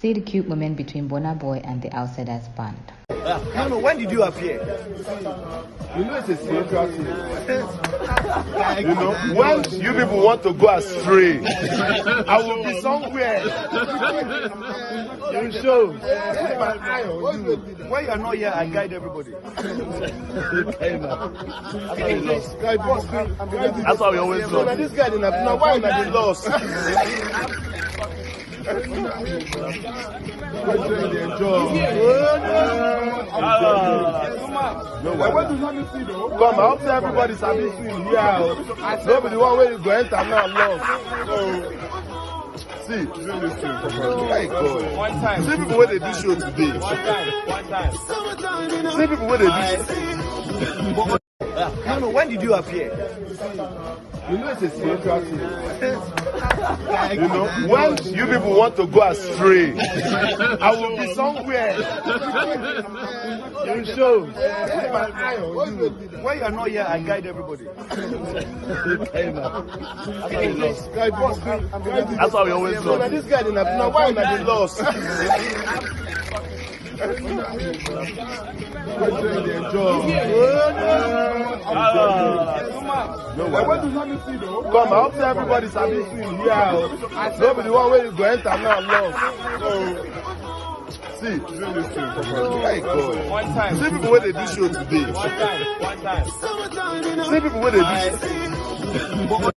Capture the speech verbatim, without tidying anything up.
See the cute moment between Burna Boy and the Outsiders band. No, no, when did you appear? You know it's a spiritual thing. You know, when you people want to go astray, I will be somewhere. You show. Keep my eye on you. When you are not here, I guide everybody. That's how we always go. This guy didn't have, now why una dey lost? Come, I hope say everybody sabi swim here. No be the one wey you go enter now lost. See, my God. See people wey dey do show today. See people wey dey do show. No, no, when did you appear? You know it's a spiritual thing. You know, when you people want to go astray, I will be somewhere. You show. Keep my eye on you. When you are not here, I guide everybody. That's how we always go. That's how we always go. This guy didn't have, now why una dey lost? Come, I hope say everybody sabi swim here. No be the one wey you go enter now lost. See, my God. See people wey dey do show today. See people wey dey do show.